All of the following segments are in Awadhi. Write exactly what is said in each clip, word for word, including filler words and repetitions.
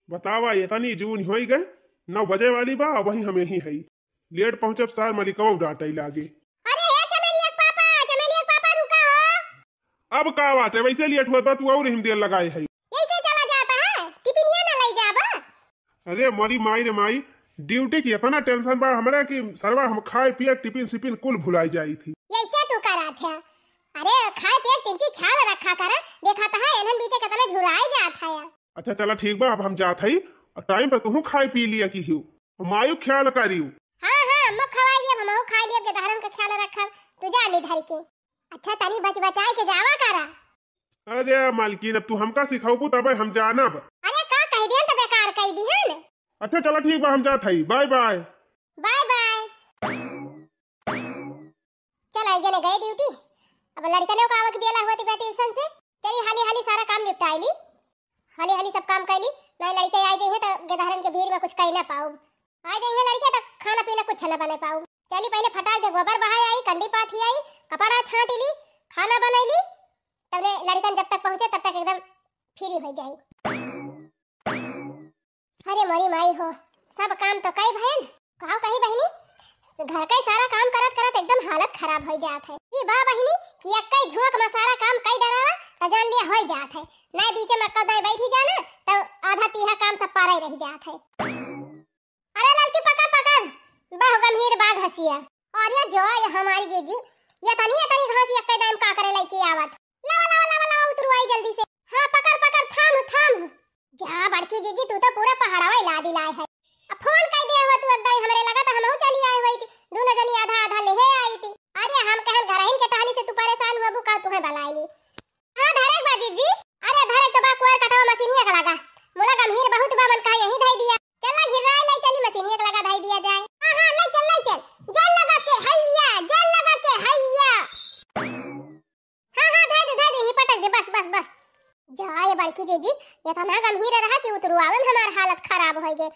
बतावा, एतनी जून होइ गए, नौ बजे वाली बा, वही हम यहीं हई। लेट पहुँचब सार मलिकवा डाँटइ लागे। अरे हे चमेलिया के पापा, चमेलिया के पापा, रुका हो। अब का बात है, वैसे लेट हुआ बा, तू और हम देर लगाए है। ऐसे चला जाता है, टिफिनिया ना लई जाबा। अरे मोरी माई रे माई, ड्यूटी की इतना टेंशन बा हमरा कि सरवा हम खाए पिए टिफिन सिफिन कुल भुलाई जाई थी। ऐसे तू करत है। अरे खाए पिए के तिनकी ख्याल रखा कर, देखत है एनहन बीचे कितना झुराए जात है। अच्छा चला ठीक बा, अब हम जात हई, और टाइम पे तुहू खाए पी लिया की हियो, मायू ख्याल करियो। हाँ हाँ, अम्मा खवाई दिया, हमहू खाई लिया, गेदहरन का ख्याल रखब, तू जा ले धर के। अच्छा तनी बच बचाए के जावा करा। अरे मालकिन, अब तू हमका सिखाउबू तबे हम जानब। अरे का कह दिहन त बेकार कह दिहन। अच्छा चला ठीक बा, हम जात हई, बाय बाय। बाय बाय। चल आई जने गए ड्यूटी। अब लड़कनों का आवक बेला होती बा ट्यूशन से। चली हाली हाली सारा काम निपटाई ली, हाली हाली सब काम कैली, नहीं लड़के आ जाइए तो गेदहरन के भीड़ में कुछ कह ना पाऊ। आ जाइए लड़के तो खाना पीना कुछ ना बने पाऊ। चली पहले फटाक दे गोबर बहाए आई, कंडी पाथी आई, कपड़ा छाट ली, खाना बनाई ली, तबले लड़कन जब तक पहुँचे तब तक एकदम फ्री हो जाई। अरे मोरी माई हो, सब काम तो कई भयन, का कही बहिनी, घर के सारा काम करत करत एकदम हालत खराब हो जात है। ई बा बहिनी कि एक्के झोंक में सारा काम कई डरावा त जान लिया हो जात है, ना बीचे में कदाई बैठी जाना तो आधा तीहा काम सब पारा ही रह जात है। अरे लड़की पकड़ पकड़, बहु गंभीर बा घसिया। अरे जो ये हमारी जीजी, ये तनी ये तनी घास एक्के दाम का करे लइके आवत। लावा लावा लावा लावा उतरू आई जल्दी से। हाँ पकड़ पकड़, थाम थाम। जा बड़की जीजी, तू तो पूरा पहाड़वा हिला दिलाए है। अब फोन कई दे हो तू, अगदाई हमरे लगा तो हमहू चली आए होई थी, दोनों जनी आधा आधा लेहे आई थी। अरे हम कहन घरहिन के टहली से तू परेशान हुआ बू का, तुहे बलाई ली। हाँ धरे बा जीजी। अरे धरे तो बा कुआर कटवा मशीनिया के लगा, मुला गंभीर बहुत बा, मन कहा यहीं धई दिया। चला घिराई लाई चली मशीनिया के लगा धई दिया जाए। हाँ हाँ लाई चल लाई चल, जोर लगा के हैया, जोर लगा के हैया। हाँ, हाँ, धइ दे, धइ दे, ही पटक दे, बस, बस, बस। जा, ये बड़की जीजी, इतना गंभीर रहा कि उतरू आवे में हमार हालत खराब होइ गए।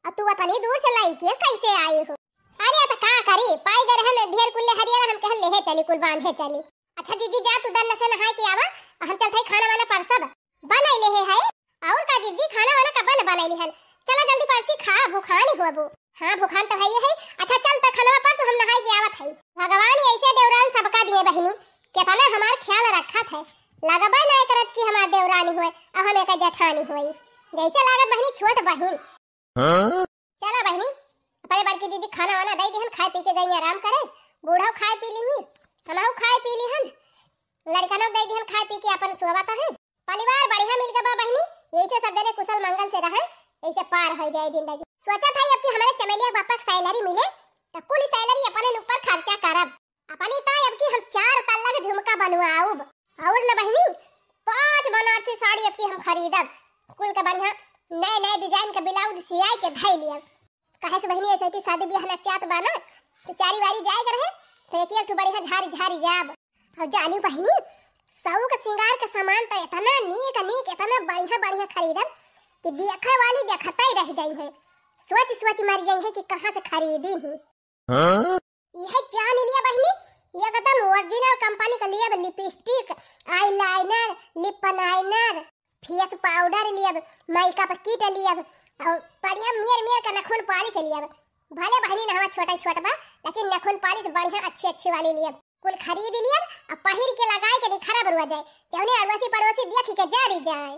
अब तू अतनी दूर से लइके कैसे आई हो? अरे, तो का करी, पाई गए रहन ढेर कुल्ले हरियर, हम कहन लेहे चली, कुल बांधे चली। अच्छा जीजी, जा तू दन से नहाए के आवा, हम चलत हई खाना वाना परसब। बनाई लेहे है। और का जीजी, खाना वाना कब न बनाई लिहन? चला जल्दी परसी खा, भूखान ही होबू। हाँ, भूखान तो है ही है। अच्छा चल, तो खाना परस, हम नहाए के आवत हई। भगवान ऐसे देवरान सबका दिए बहिनी, कितना हमार ख्याल रखत है। लगबे ना करत कि हमार देवरानी हुए, अब हम एक जेठानी हुई। जैसे लागत बहिनी छोट बहिन। हाँ? चला बहिनी, अपने बड़की दीदी खाना वाना दे दिहन, खाए पी के गई आराम करे। बूढ़ो खाए पी ली, हमहू खाए पी लिहन, लड़कनों दे दिहन खाए पी के अपन सोवत है। परिवार बढ़िया मिल गवा बहिनी, यही से सब जने कुशल मंगल से रहे, यही से पार हो जाए जिंदगी। सोचत है अब कि हमारे चमेलिया के पापा के सैलरी मिले, तो कुल सैलरी अपने ऊपर खर्चा करब। अपनी ताई अब की हम चार तल्ला के झुमका बनवाउब, और न बहिनी, पांच बनारसी साड़ी अब की हम खरीदब, कुल के बढ़िया नए नए डिजाइन के ब्लाउज सियाई के धई लियब। कहे से बहिनी, ऐसे कि शादी ब्याह नचात बा ना, तो चारी वारी जाए के रहे, तो एक एक ठो बढ़िया झारी झारी जाब। और जानी बहिनी, सौ के सिंगार के सामान तो इतना नीक नीक, इतना बढ़िया बढ़िया खरीदब कि देखे वाली देखते ही रह जाई है, सोच सोच मर जाई है कि कहाँ से खरीदी ही। हाँ? यह जान लिया बहिनी, एकदम ओरिजिनल कंपनी का लियब, लिपस्टिक, आईलाइनर, लिप लाइनर, फेस पाउडर लियब, मेकअप किट लियब, और बढ़िया मेर मेर का नखून पॉलिश लियब। भले बहिनी नहवा छोटा छोट बा, लेकिन नखून पॉलिश बढ़िया अच्छी अच्छी वाली लियब। कुल खरीद लियब, अब पहिर के लगाए के निखरा बरुआ जाए, जौने अड़ोसी पड़ोसी देख के जरी जाए।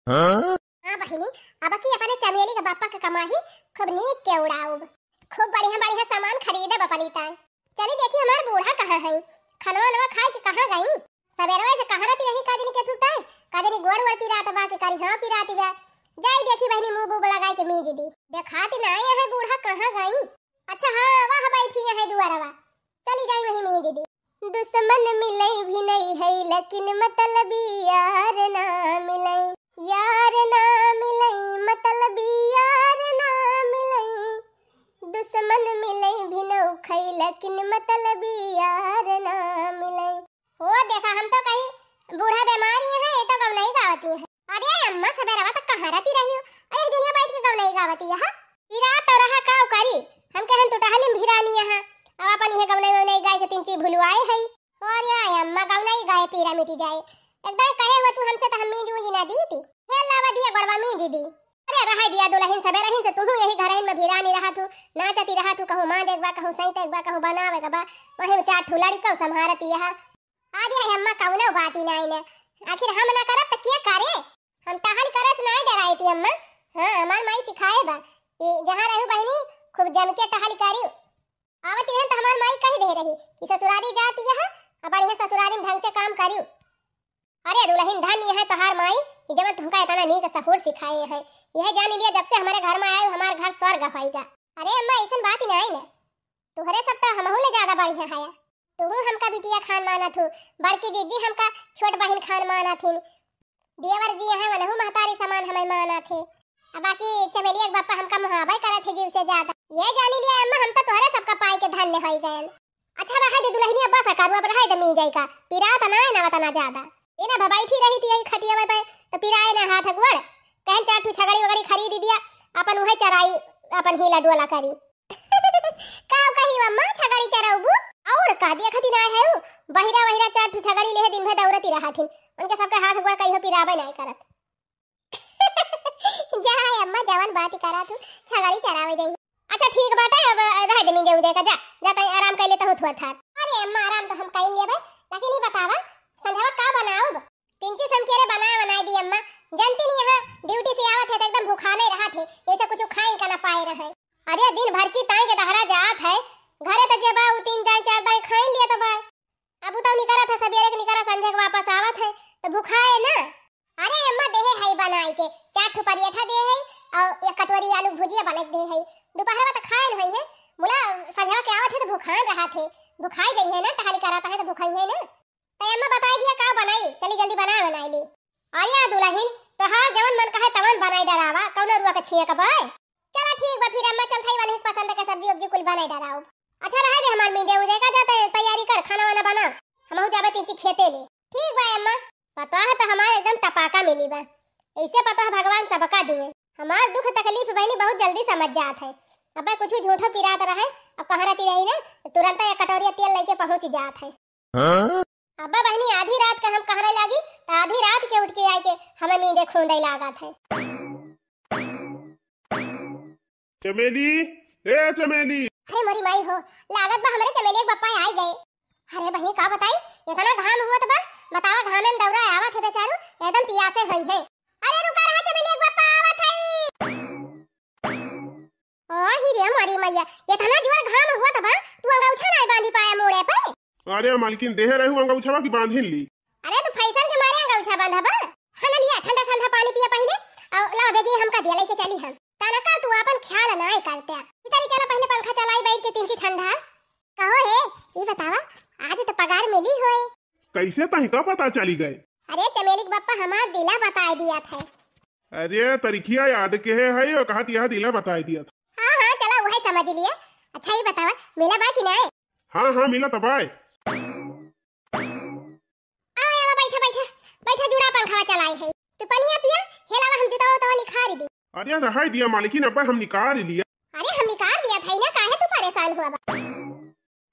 हाँ? हाँ बहिनी, अब की अपने चमेली के बापा के कमाही खूब नीक के उड़ाउब, खूब बढ़िया बढ़िया सामान खरीदब अपनी ताई। चली देखी हमार बूढ़ा कहाँ है, खाना वाना खाए के कहाँ गई? सवेरवा से कहाँ रहती रही, का जनी के थुकता है, का जनी गोड़ वोड़ पिरात बा के करी, हाँ पिराती बा। जाई देखी बहिनी, मुंह बूब लगाए के मीज दी। देखाती ना आए है बूढ़ा, कहाँ गई? अच्छा हाँ, वह बैठी है दुआरवा, चली जाई वही मीज दी। दुश्मन मिलई भी नहीं है, लेकिन मतलबी यार ना मिलई, यार ना मिलई, मतलबी यार ना मिलई। दुश्मन मिलई भी नौखई, लेकिन मतलबी यार ना मिलई। ओ देखा, हम तो कही बूढ़ा बीमारी है, ये तो गौनई गावती है। अरे अम्मा, सबेरवा तक कहाँ रहती रही हो? अरे दुनिया बैठ के गौनई गावती है, हाँ? पिरा तो रहा, काव करी? हम कहन तू टहलिम भिरानी यहाँ, अब अपन ये गौनई वौनई गाय के तीन चीज भुलवाए है। अरे अम्मा, गौनई गाय पीरा मिटी जाए। एकदम कहे हुआ तू हमसे तो हम मींज ऊंज ना दी थी। खेल लावा दिया गोड़वा मींज दी। अरे रहै दिया दुलहिन, सबेरहिन से तुहू यही घरहिन में भिरानी रहत हू, नाचती रहत हू, कहूँ माँजे के बा, कहूँ सैंते के बा, कहूँ बनावे के बा, वही में चार ठू लड़िकौ सम्हारती है। अरे अम्मा कौनो बात ही नाई न, आखिर हम ना करब त के करे? हम टहल करे से नाई डराई थी अम्मा। हाँ, हमार माई सिखाए बा कि जहाँ रहू बहिनी खूब जम के टहल करी। आवत रहन त हमार माई कह दे रही कि ससुरारी जाती है, अब बढ़िया ससुरारी में ढंग से काम करी। अरे दुलहिन, धन्य है तोहार माई कि जवन तुमका इतना नीक सहूर सिखाए है। यह जान लिया, जब से हमारे घर में आए, हमार घर स्वर्ग होइगा। अरे अम्मा, ऐसन बात ही नाई न, तुहरे सब तो हमहू ले ज्यादा बढ़िया है। तुहू हमका बिटिया खान मानत हू, बड़की दीदी हमका छोट बहिन खान मानत हिन, देवर जी हैं वनहू महतारी समान हमें मानत है। अब बाकी चमेलिया के बापा हमका मुहाबे करत है जीव से ज्यादा। ये जानी लिया अम्मा, हम तो तोहरे सबका पाई के धन्य होई गयन। अच्छा रहे दे दुलहिनिया, बस करू, अब रहे दे मीजई का, पिरात ना है ना वतना ज्यादा। ए ना भबाई थी रही थी यही खटिया पे, तो पिराए ना हाथ गोड़। कहन चार ठू छगड़ी वगड़ी खरीद दिया, अपन उहे चराई, अपन हीला डोला करी। का कही अम्मा, छगड़ी चरौबू? और का देखती ना है उ, बहिरा बहिरा चार ठू छगड़ी लेहे दिन भर दौड़ती रहत हिन, उनके सबके हाथ गोड़ कहियो पिराबे नहीं करत। जा है अम्मा, जवन बात ही करा तू, छगड़ी चरावे जाई। अच्छा ठीक बाटे, अब रह दे मिंजे उदे का, जा जा तई आराम कर लेता हूँ थोड़ा थार। अरे अम्मा, आराम तो हम कर लेबे, लेकिन ये बतावा संझवा का बनाऊब? पिंची समकेरे बनाए बनाए दी अम्मा, जानती नहीं यहाँ ड्यूटी से आवत है तो एकदम भूखा नहीं रहत है, जैसे कुछ खाइन का ना पाए रहे। अरे दिन भर की ताई के दहरा जात है, घरे तो जे बा उ तीन दाई चार दाई खाइन लिया तो बा। अब उ तो निकरत है सबेरे के निकरा, संझे के वापस आवत है तो भूखाए ना। अरे अम्मा देहे है बनाए के, चार ठो पराठा दे है और एक कटोरी आलू भुजिया बना के दे है। दोपहर में तो खाए नहीं है, मुला संझवा के आवत है तो भूखान रहत है, भूखाई गई है ना, टहली करत है तो भूखाई है ना। तै अम्मा बताई दिया का बनाई, चली जल्दी बना बनाई ली। अरे दुलहिन, तोहार जवन मन कहे तवन बनाई डरावा, कौनो रुआ के छिए के बाय। चला ठीक बा, फिर अम्मा चल थाई वाली पसंद के सब्जी उब्जी कुल बनाई डराओ। अच्छा रहे दे हमार मींजे उजे का, जा तै तैयारी कर, खाना वाना बना, हमहू जाबे तीन ची खेते ले। ठीक बा अम्मा। पतोह तो हमार एकदम टपाका मिली बा, ऐसे पतोह भगवान सबका दुए। हमार दुख तकलीफ बहनी बहुत जल्दी समझ जात है। अब कुछ झूठो पिरात रहे, अब कहाँ रहती रही ना, तो तुरंत एक कटोरिया तेल लेके पहुँच जात है। हाँ? अब्बा बहनी, आधी रात के हम कहरे लागी, त आधी रात के उठ के आए के हमें मींजे खूंदे लागत है। चमेली, ए चमेली। अरे मोरी माई हो, लागत बा हमरे चमेली के बप्पा आए गए। अरे बहनी का बताई, इतना घाम हुआ त बा, बतावा घामे में दौरा आवत है बेचारू, एकदम पियासे होई है। अरे रुका रहा चमेली के बप्पा आवत है। ओ ही रे मोरी मैया, इतना जोर घाम हुआ त बा, तू अंगौछा नाई बांधी पाया मूड़े पे। अरे मलकिन, देहे रहू अंगौछवा की बांधिन ली। अरे तू फैशन के मारे अंगौछा बांधा बा। हन लिया ठंडा ठंडा पानी पिया पहिले, और लावा बेगी हमका दिया लेके चली हम। ताना का तू अपन ख्याल नाई करते। चली चला पहिले पंखा चलाई बैठ के तीन ची ठंडा। कहो हे, ई बतावा, आज तो पगार मिली होए। कैसे तही का पता चली गए? अरे चमेली के बप्पा हमार दिला बताए दिया था। अरे तरिखिया याद के है, है यो कहत यह दिला बताए दिया था। हाँ हाँ चला वही समझ लिया। अच्छा ये बतावा, मिला बा कि नाई? हाँ हाँ मिला तबाय। आवा आवा बैठा बैठा, बैठा जुड़ा पंखा चलाई है। तू पनिया पिया, हेलावा हम जुतावा उतावा निखार दी। अरे रहाई दिया मालकिन, अब्बा हम निकार लिया। अरे हम निकार दिया था ना, काहे तू परेशान हुआ बा?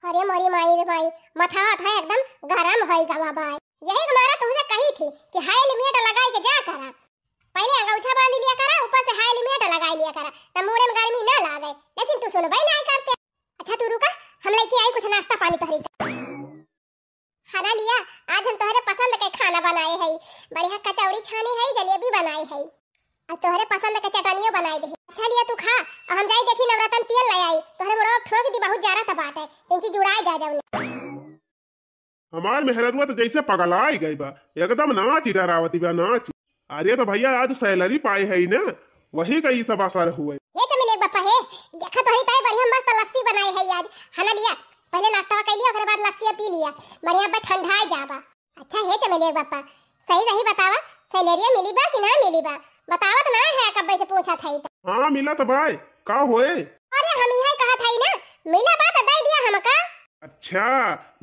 अरे मोरी माई रे माई, मथा था एकदम गरम होई गवा बा। यही के मारा तुमसे कही थी कि हेलमेट लगाई के जा करा, पहले अंगौछा बांध लिया करा, ऊपर से हेलमेट लगाई लिया करा, तब मूड़े में गर्मी ना लागे, लेकिन तू सुनबे नहीं करते। अच्छा तू रुका, हम लेके आई कुछ नाश्ता पानी तोहरी। खाना लिया, आज हम तोहरे पसंद के खाना बनाए हई, बढ़िया कचौड़ी छाने हई, जलेबी बनाए हई, और तोहरे पसंद के चटनियो बनाए दे। अच्छा लिया तू खा, और हम जाई देखी नवरत्न तेल ले आई, तोहरे मुड़वा ठोक दी, बहुत जरा त बात है, इंची जुड़ाए जा जाऊ। हमार मेहररुआ तो जैसे पगलाई गई बा, एकदम नाच डरावती बा, नाच। अरे तो भैया आज सैलरी पाए है ना, वही का ई सब असर हुए। हे चमेली के बप्पा हे, देखा तो हई ताई बढ़िया मस्त लस्सी बनाए है आज, है ना लिया? पहले नाश्ता कर लिया, ओकरे बाद लस्सी पी लिया, बढ़िया बा ठंडाई जाबा। अच्छा हे चमेली के बप्पा, सही सही बतावा, सैलरिया मिली बा कि ना मिली बा? बतावत ना है, कब्बे से पूछत हई त। हाँ मिला तो बाय, का होए? अरे हम इहे कहत हई ना, मिला बा त दे दिया हमका। अच्छा,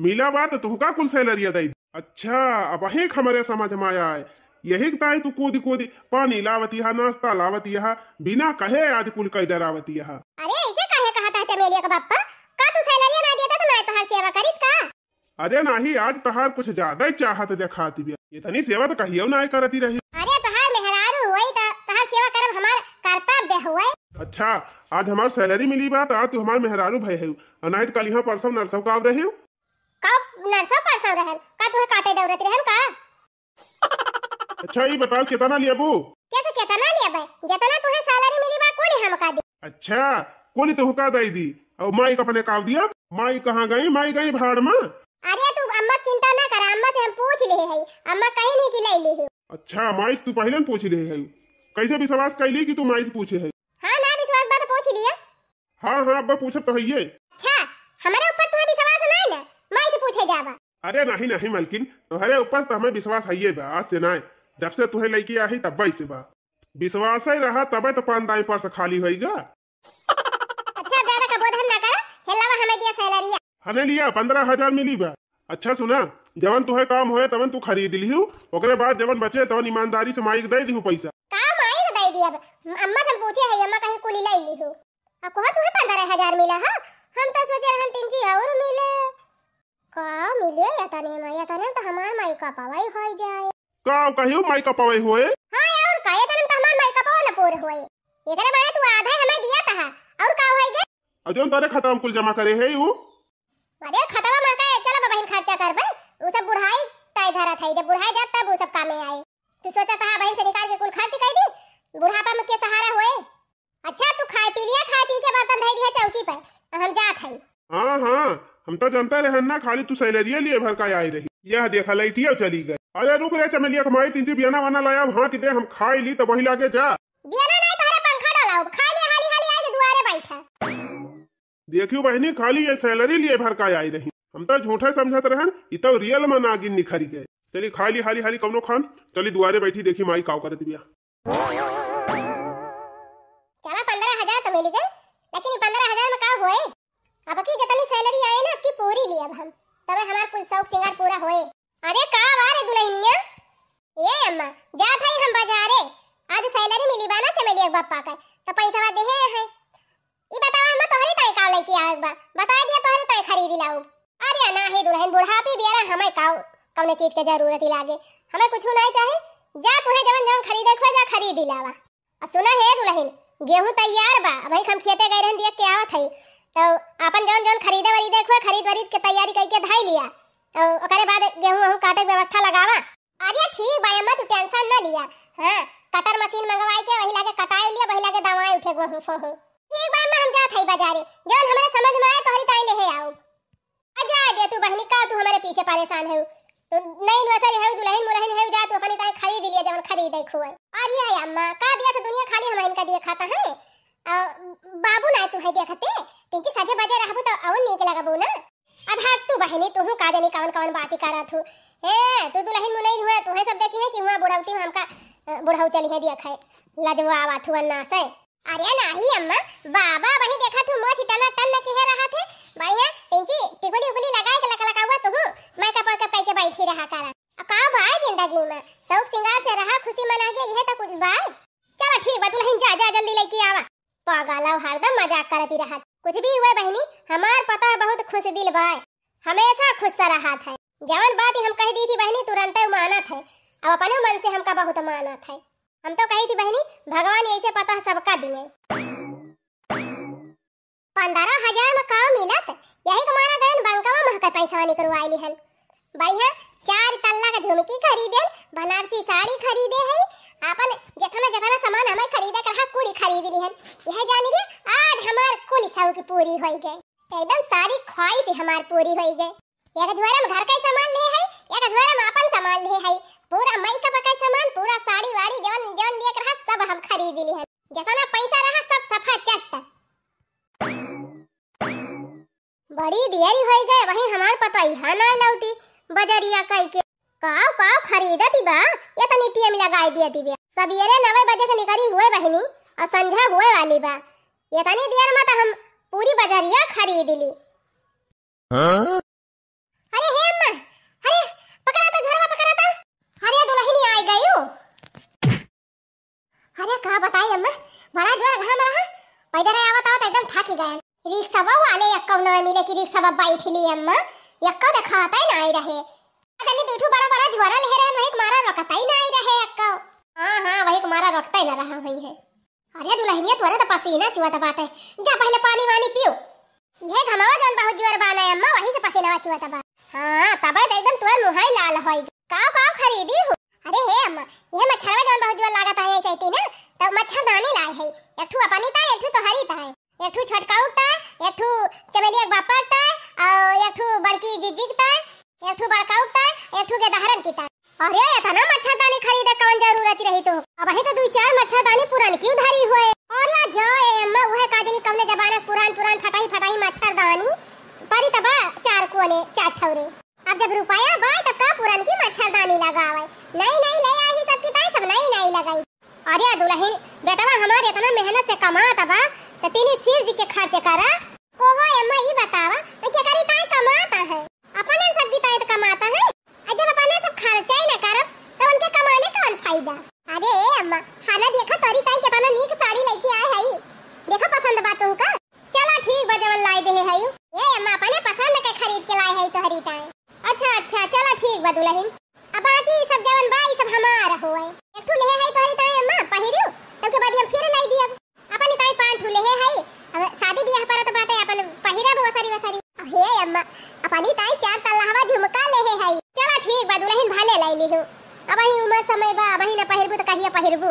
मिला बा त तुहका कुल सैलरिया दे दी। अच्छा, अब अही हमरे समझ में आया है। यही के ताई तू कूद कूद पानी लावती हा, नाश्ता लावती हा, बिना कहे आज कुल कई डरावती हा। अरे ऐसे काहे कहत है चमेलिया के बप्पा? का तू सैलरिया ना देता तो ना तोहार सेवा करीत का? अरे नाही, आज तोहार कुछ ज्यादा ही चाहत देखाती बिया। इतनी सेवा तो कहियो ना करती रही। अरे तोहार मेहरारू होई त तोहार सेवा करब हमार ओए। अच्छा, आज हमार salary मिली बा, त आज तू हमार मेहरारू भय है, अ नाहीं त कलिहा परसों नरसों का आव रहे। का नरसों परसों रहन? का तुहे काटे दौड़त रहन का? अच्छा, ई बताओ, केतना लेबू? कैसे केतना लेबे? जेतना तुहे salary मिली बा, कुल हमका दे। अच्छा, कुल तुहका दे दी। और माई का अपने काव दिया? माई कहाँ गई? माई गई भाड़ में। अरे, तू अम्मा चिंता ना कर, अम्मा से हम पूछ ले है, अम्मा कहीं नहीं कि ले ले है। अच्छा, माई से तू पहले न पूछ ले है, कैसे विश्वास कैली कि तू माई से पूछे है? हाँ ना, विश्वास बा तो पूछ लिया। हाँ, हाँ, अब्बा पूछब तो हइये। अच्छा, हमरे ऊपर तुम्हें विश्वास नहीं ना, माई से पूछे जाबा। अरे नहीं, नहीं मलकिन, तोहरे ऊपर तो हमें विश्वास हइये बा, आज से नहीं, जब से तुहे लइकी आई तब से बा। विश्वास ही रहा तबे तो पान दाई पर्स खाली होइगा। अच्छा, ज्यादा का बोधन ना करा, हेलावा हमें दिया salary। हने लिया, पन्द्रह हजार मिली बा। अच्छा सुना, जवन तुहे काम होए तवन तू खरीद लिहू, ओकरे बाद जवन बचे तवन ईमानदारी से माई के दे दिहू पैसा। का माई के दे दिया? अम्मा से हम पूछे है, अम्मा कहीं कुली ले लिहू। अब कहा तुहे पन्द्रह हजार मिला है, हम तो सोचे रहन तीन जी और मिले। का मिले या तने में, या तने तो हमार माई का पवाई हो जाए। का कहियो माई का पवाई होए? हाँ यार, का ये तने तो हमार माई का पवा न पूर होए। एकरे बारे तू आधा हमें दिया था, और का होए गए? और जौन तारे खाता में कुल जमा करे है वो? अरे खतवा में का, चलो बहिन खर्चा करबे, वो सब बुढ़ाई ताई धरत है, जब बुढ़ाई जात तब वो सब कामे आए। तू सोचा था बहिन से निकाल के कुल खर्च कर दी, बुढ़ापा में के सहारा होए? अच्छा, तू खाए पी लिया, खाए पी के बर्तन धई दिया चौकी पर, हम जात हई। हाँ, हाँ, हम तो जानते रहन ना, खाली तू salary लिए भर का आई रही। यह देखा, लइटिया चली गई। अरे रुक रे चमेलिया के माई, तीन जी बियाना वाना लाया, हाँ कि दे, हम खाई ली, तो वही लागे जा। बियाना नहीं, तोहरे पंखा डालाओ, खाई ले, हाली हाली आई तो दुआरे बैठा। देखियो बहिनी, खाली ये salary लिए भर का आई रही, हम तो झूठे समझत रहन, इ तो real में नागिन निखरी गए। चली खाई ली हाली हाली कौनो खान, चली दुआरे बैठी, देखी माई काव करत बिया। चला, पन्द्रह हजार तो मिल गए, लेकिन ये पन्द्रह हजार में का होए? अब की जितनी salary आए ना, अब की पूरी लियब हम, तबे हमार कुल शौक सिंगार पूरा होए। अरे का बा रे दुल्हनिया? ए अम्मा, जात हई हम बाजारे, आज salary मिली बा ना चमेलिया के बापा का, तो पैसा देहे हैं। ई बतावा अम्मा, तोहरी ताई का लेके आवे के बा? बता दिया, तोहरी ताई खरीदी लाऊ। अरे ना हे दुल्हन, बुढ़ापी बियारा हमें का कौने चीज के जरूरत ही लागे, हमें कुछ नहीं चाहे। जा तुहे जवन जवन खरीदे के हो, जा खरीदी लावा। आ सुना हे दुल्हन, गेहूं तैयार बा, अबही हम खेते गए रहन, देख के आवत हई। तो आपन जवन जवन खरीदे वरीदे के हो, खरीद वरीद के तैयारी कई के धाई लिया। तो ओकरे बाद गेहूं वहूं काटे के व्यवस्था लगावा। अरे ठीक बा अम्मा, तू tension न लिया। हाँ, cutter machine मंगवाई के वही लागे कटाई लिया, वही लागे दवाई उठे गेहूं फोहूं। ठीक बा अम्मा, हम जात हई बाजारे, जवन हमरे समझ में आए तोहरी ताई लेहे आओ। आ जाए दे तू बहिनी, का तू हमारे पीछे परेशान है? तू नई नौसरी है, दुल्हन मुलहन है, जा तू अपनी ताई खरीद लिया जवन खरीदे के होए। अरे अम्मा, का दिया से दुनिया खाली हम इनका दिए खाता है? आ, बाबू ना तू है देखते, तिनकी सजे बजे रहबू तो और नीक लगबू ना। अब हट तू बहिनी, तू का जानी कवन कवन बाती करत हूँ। हे, तू दुल्हन मुलहन हुआ, तू है सब देखी है कि हुआ बुढ़ौती में हमका, अ, बुढ़ऊ चली है देख है, लजवा आवत हुआ ना से। अरे नाही अम्मा, बाबा वही देखा तू मोछ टना टन किहे रहा थे। बढ़िया, तिनची टिकुली उकुली लगाए के लकलकावा तू, makeup वेकअप कई के बैठी रहा करा। आ का बा जिंदगी में, शौक सिंगार से रहा, खुशी मना के, यह तो कुछ बा। चला ठीक बा, दुल्हन जा, जा जल्दी लेके आवा। पागल हो, हरदम मजाक करती रहत। कुछ भी हुए बहिनी, हमार पता बहुत खुश दिल बा, हमेशा खुश रहत है। जवन बात हम कह दी थी बहिनी, तुरंते उ मानत है, अब अपने मन से हमका बहुत मानत है। हम तो कही थी बहिनी, भगवान ऐसे पता सबका दिए। पन्द्रह हजार में का मिलत? यही के मारा गयन, बैंकवा महके पैसा निकलवाई लिहन। बढ़िया चार तल्ला का झुमकी खरीदेन, बनारसी साड़ी खरीदे है, आपन जतना जतना सामान हमें खरीदे के रहा, कुल खरीद लिहन। यह जानी रे, आज हमार कुल शौक पूरी होई गए, एकदम सारी ख्वाहिश हमार पूरी होई गए। एक झोरा में घर का ही सामान ले है, एक झोरा में आपन सामान ले है, पूरा makeup का सामान, पूरा साड़ी वाड़ी, जवन जवन लिए के रहा, सब हम खरीद लिहन। जतना पैसा रहा, सब सफा चट। बड़ी देरी होई गए, वही हमार पतोहिया ना लौटी बजरिया कई के। काव काव खरीदती बा, इतनी टेम लगाई दियती बा। सबेरे नवे बजे के निकली हुए बहिनी, और संझा हुए वाली बा। इतनी देर में तो हम पूरी बजरिया खरीद ली। हाँ? अरे हे अम्मा, अरे पकड़ा तो, झोरवा पकड़ा तो। अरे दुल्हनी आई गई हो। अरे का बताई अम्मा, बड़ा जोर घाम रहा, पैदल आवत आवत एकदम थाकी गए। रिक्शा वाले एक कौन मिले कि रिक्शा बैठ ली अम्मा, एक देखाते नहीं रहे। जानी दू ठो बड़ा बड़ा झोरा ले रहे, वही के मारा रोकते ही नहीं रहे एक। हाँ हाँ, वही के मारा रोकते ही ना रहा हुई है। अरे दुलहिनिया, तोरे त पसीना चुअत बाटे, जा पहिले पानी वानी पियो। इहे घमवा जौन बहुत जोर बा ना अम्मा, वही से पसीनवा चुअत बा। हाँ, तबे त एकदम तोर मुँहई लाल होई। काव काव खरीदी हू? अरे हे अम्मा, इहे मच्छरवा जौन बहुत जोर लागत है ऐसे ही ना, त मच्छरदानी लाए है। एक ठू अपनी ताई, एक ठू तोहरी ताई, एक ठू छोटकाऊ ताई, एक ठू चमेलिया के बापा ताई, और एक ठू बड़की जिज्जी के ताई, एक ठू बड़काऊ ताई, एक ठू गेदहरन की ताई। अरे, इतना मच्छरदानी खरीदे कवन जरूरत रही तो? अबही तो दुई चार मच्छरदानी पुरनकी उधारी होए। अरे जा ए अम्मा, उहे का जनी कवने जमाना के पुरान पुरान फटाही फटाही मच्छरदानी परी तबा चार कोने चार ठौरे। अब जब रुपया बा, तब का पुरनकी मच्छरदानी लगावे? नई नई ले आई सबकी ताई, सब नई नई लगाई। अरे दुलहिन, बेटवा हमार इतना मेहनत से कमात बा, त तनी शिव जी के खर्च करा। ओहो अम्मा, ई बतावा, त केकरी ताई कमात है? अपने सबकी ताई त कमात है। आ जब अपने सब खर्चा ही न करब, त उनके कमाने कौन फायदा? अरे अम्मा, हाना देखा तोरी ताई केतना नीक साड़ी लइके आए हई। देखा पसंद बा तुमका? चला ठीक बा, जवन लाई देहे हई। ए अम्मा, अपने पसंद के खरीद के लाए हई तोहरी ताई। अच्छा, अच्छा, चला ठीक बा दुलहिन। अब बाकी सब जवन बा, ई सब हमार होए। एक ठू लेहे हई तोहरी ताई अम्मा, पहिरियो, तब के बाद हम फिर लाई दियब। अपनी ताई पाँच ठू लेहे हई, अब शादी बियाह परत बाटे, अपन पहिरब वसरी वसरी। हे अम्मा, अपनी ताई चार तल्लावा झुमका लेहे हई। चला ठीक बा दुलहिन, भले लाई लिहू। अबही उमर समय बा, अबही न पहिरबू त कहिया पहिरबू?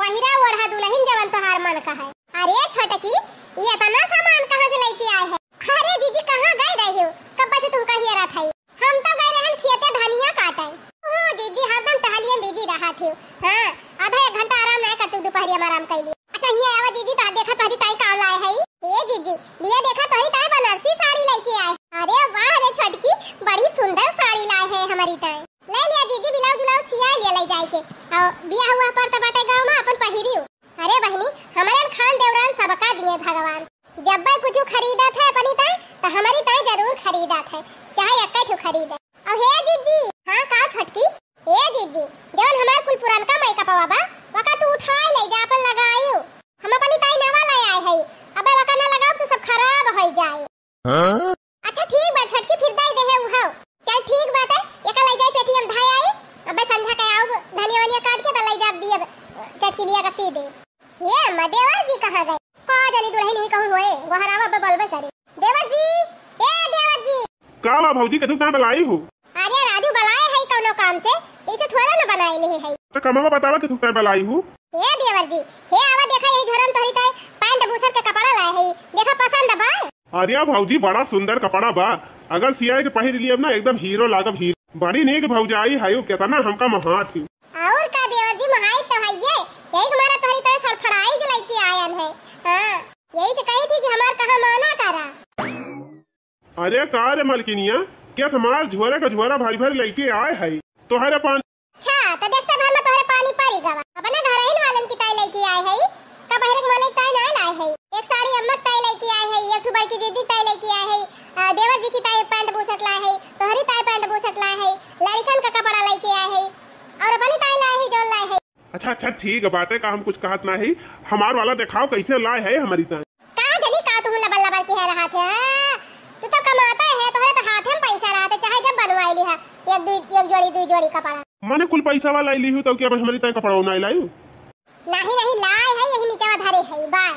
पहिरा ओढ़ा दुलहिन जवन तोहार मन कहे। अरे छोटकी, ई इतना सामान कहाँ से लइके आए है? अरे जीजी, कहाँ गए रहे हो? कब से तुमका हेरत हई। हम तो गए रहन खेते धनिया काटे। ओ जीजी, हरदम टहलिए में busy रहत हो। हाँ, आधा एक घंटा आराम नाय करतू, दुपहरिया में आराम कैली। अच्छा, हियाँ आवा जीजी, तो देखा तोहरी ताई का लाए है। ए जीजी, लिया देखा तोहरी ताई बनारसी साड़ी लइके आए। अरे वाह रे छोटकी, बड़ी सुंदर साड़ी लाए है हमारी ताई। ले लिया जीजी, ब्लाउज उलाउज सिया लिया ले जाए के। और बियाह हुआ पर तो बाटे गाँव में अपन पहिरियो। अरे बहिनी, हमरन खान देवरान सबका दिए भगवान। जब्बे कुछ खरीदत है अपनी ताई, तो हमारी ताई जरूर खरीदत है, चाहे एक्के ठो खरीदे। अब हे जीजी। हाँ का छोटकी? ए जीजी, जवन हमार कुल पुरानका मेकअपवा बा, वका तू उठाए ले जा, अपन लगायू। हम अपनी ताई नवा ले आए हई, अबे वका ना लगाओ तो सब खराब होई जाए। हाँ? अच्छा ठीक बा छोटकी, फिर दे दे है उहो। चल ठीक बाटे, एका ले जाई पेटी हम धाय आई। अबे संझा के आउब धनिया वनिया काट के त ले जाब दियब चटकिलिया का सीधे। ये अम्मा, देवर जी कहाँ गए? का जानी दुलहिन ही कहूँ होए, गोहरावा अबे बोलबे करे। देवर जी, ए देवर जी। का बा भौजी, कथू कहाँ बलाई हो? अरे राजू बलाए है कौनो काम से, इसे थोड़ा ना बनाए ले है। तो कमवा बतावा कथू कहाँ बलाई हो? ए देवर जी, हे आवा देखा यही झोरा में तोहरी ताई पैंट बूसर के कपड़ा लाए है, देखा पसंद बा? अरे भौजी, बड़ा सुंदर कपड़ा बा। अगर सियाए के पहिर लियब ना, एकदम हीरो लागब, हीरो। बड़ी नीक भौजाई हयू, केतना हमका मोहात ही। और का देवर जी, मोहाई तो हइये। यही के मारा तोहरी ताई सरफराई जो लइके आयन है। हाँ, यही से कही थी कि हमार कहाँ माना करा। अरे का रे मलकिनिया, के हमार झोरा का झोरा भारी भारी लइके आए है? तोहरे पान अच्छा, त देखते भर में तोहरे पानी पड़ी गवा। अपने घरहिन वालन की ताई लइके आए हई, का बहरे के मालिक ताई ना लाए हई। एक साड़ी अम्मा ताई लइके आए हई, एक ठो बड़की दीदी ताई लइके आए हई, अ, देवर जी की ताई पैंट बूसट लाए हई, तोहरी ताई पैंट बूसट लाए हई, लड़िकन का कपड़ा लइके आए हई, और अपनी ताई लाए हई, जौन लाए हई। अच्छा, अच्छा, ठीक बाटे, का हम कुछ कहत नाही, हमार वाला देखाओ कैसे लाए है हमारी ताई। का जनी का तू लबर लबर के है रहा थे, हाँ? तू तो कमाता है, तोहरे तो हाथे में पैसा रहा थे, चाहे जब बनवाई ली है, एक दुई, एक जोड़ी, दुई जोड़ी कपड़ा। मने कुल पैसा वाला लाई ली हूँ, तो क्या हमारी ताई कपड़ा नहीं लाई? नहीं, नहीं, लाई है, यही नीचे धरे है, बाय।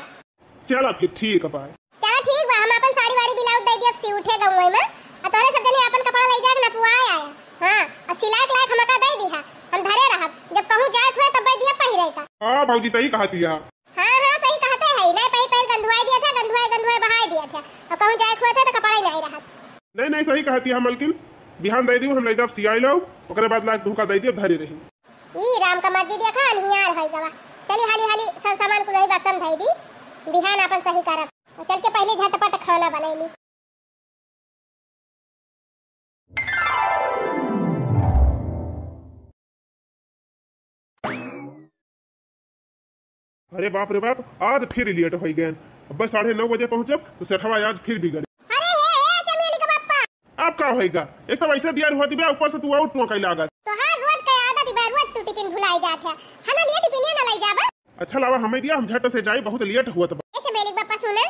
चला फिर, ठीक है, बाय। चला ठीक बा, हम अपन साड़ी वाड़ी ब्लाउज दे दिया, सी उठे गए में, और तोहरे सब जने अपन कपड़ा ले जाके नपुआए आया। हाँ, और सिलाई के लायक हमका दे दी है, हम धरे रहब, जब कहूँ जाए हुए तब दिया पहिरे का। हाँ भौजी, सही कहती है। हाँ, हाँ, सही कहते हैं, नहीं पहिर पहिर गंधुआई दिया था, गंधुआई, गंधुआई बहाई दिया था, और कहूँ जाए हुए थे तो कपड़ा ही नहीं रहा। नहीं, नहीं, सही कहती है मलकिन, बिहान दे दी, हम ले जाब सियाई लो, ओकरे बाद लायक धोखा दे दिया, धरी रही। ई राम का मर्जी देखा, अनहियार होई गवा। चली हाली हाली सब सामान कुल वही बक्सा में धई दी, बिहान आपन सही करब। चल के पहले झटपट खाना बनैली। अरे बाप रे बाप, आज फिर लेट होई गए। अब साढ़े नौ बजे पहुंचब तो सेठवा आज फिर बिगड़े। अरे हे, हे, चमेली के पप्पा। अब का होएगा? एक तो वैसे दिया हुआ दिबे, ऊपर से तू और टोंकाई लागत। तोहार रोज के आदत बा, रोज तू टिफिन भुलाई जात है। हमें लिए टिफिन ना लाई जाबा। अच्छा लावा, हमें दिया, हम झट से जाई, बहुत लेट हुआ बा। ए चमेली के पप्पा सुना।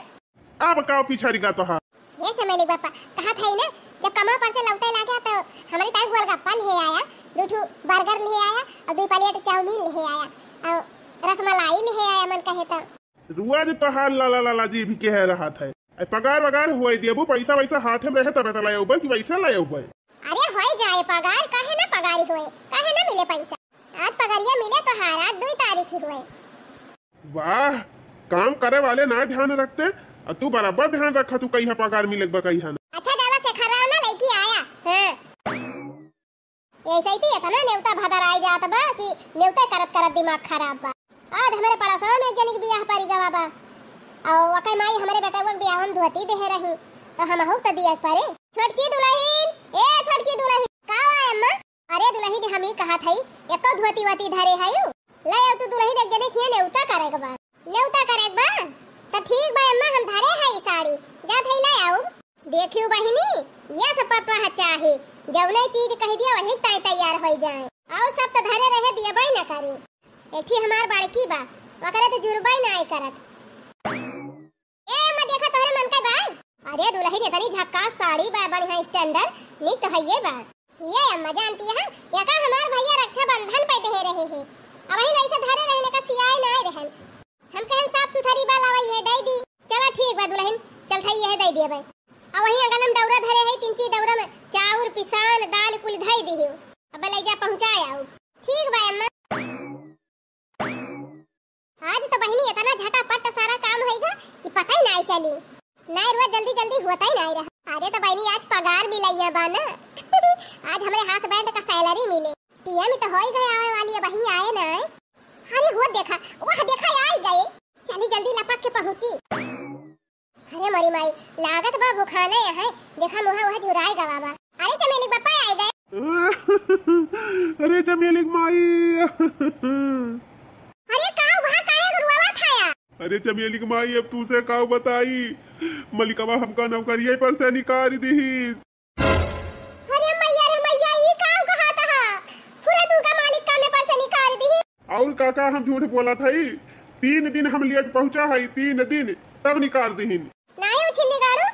अब का पीछा रिगा तोहार? ए चमेली के पप्पा, कहत है ना, जब कमा पर से लौटे लागे तो हमारी ताई गोलगप्पा ले आया, दो ठो बर्गर ले आया और दो प्लेट चाउमीन ले आया। और रसमलाई लिहे आया मन कहे त। रुआ जे तोहार लाला लाला जी भी कहे रहत है। ए, पगार वगार होए देबू, पैसा वैसा हाथे में रहे तबे त लाए उबे कि वैसे लाए उबे? अरे होए जाए पगार, काहे ना पगारी होए, काहे ना मिले पैसा? आज पगरिया मिले तोहार, आज दुई तारीख ही होए। वाह, काम करे वाले ना ध्यान रखते, और तू बराबर ध्यान रखा, तू कहिया पगार मिले बा कहिया ना। अच्छा ज्यादा से खराब ना लइकी आया। हाँ। ऐसे ही तो इतना नेवता भदर आए जात बा कि नेवता करत करत दिमाग खराब बा। आज हमरे पड़ोसवा में एक जनी के बियाह परी गवा बा। और ओकर माई हमरे बेटवा के बियाह में धोती देहे रही, तो हमहू त दिया परे। छोटकी दुलहिन, ए छोटकी दुलहिन, का बा अम्मा? अरे दुलहिन, हम ई कहत हई, एको धोती वोती धरे हयू? ले आव तू दुलहिन, एक जने खिया नेवता करे के बा। नेवता करे के बा? त ठीक बा अम्मा, हम धरे हई साड़ी, जात हई ले आऊ। देखियो बहिनी, ये सब पतवा चाही, जौने चीज कह दिया वही ताई तैयार होई जाए, और सब त धरे रहे दियबे न करी। एक ठे हमार बड़की बा, ओकरे त जुरबे नाई करत। ए अम्मा, देखा तोहरे मन के बा। अरे दुलहिन, इतनी झक्कास साड़ी बा, बढ़िया standard, नीक तो हइये बा। ये अम्मा जानती है, एका हमार भैया रक्षाबंधन पे दे रहे हैं। अबहिन वैसे धरे रहने का सियाए ना रहन। हम कहन साफ सुथरी बा, लावा ये दे दी। चला ठीक बा दुलहिन, चल भाई ये दे दिए बा। अब वही अगन हम दौरा धरे है, तीन चीज दौरा में चाउर, पिसान, दाल कुल धई दी। अब ले जा पहुँचाए आओ। ठीक बा अम्मा। आज तो बहिनी इतना झटापट सारा काम होइगा कि पता ही नाई चली। नाई रुआ जल्दी जल्दी होता ही नाई रहा। अरे तो बहिनी आज पगार मिलैया बा ना। आज हमरे husband का salary मिले। टीएम तो होई गए आवे वाली है, बहिनी आए ना आए। अरे हो देखा, वह देखा आई गए। चली जल्दी लपक के पहुँची। अरे मोरी माई, लागत बा भुखाने है, देखा मुहा वह झुराए गवा बा। अरे चमेली बप्पा आए गए। अरे चमेली माई। अरे काऊ भा काहे रुआवा खाया? अरे चमेली माई, अब तू से काऊ बताई, मलिकवा हमका नौकरिये पर से निकाल दिहिस। अरे मैया रे मैया, ई काऊ कहा था? पूरा तू का मालिक कामे पर से निकाल दिहिस। और काका हम झूठ बोलत हई, तीन दिन हम लेट पहुँचा हई, तीन दिन, तब निकाल दिहिन। नाई उछिन्नी गाड़ू,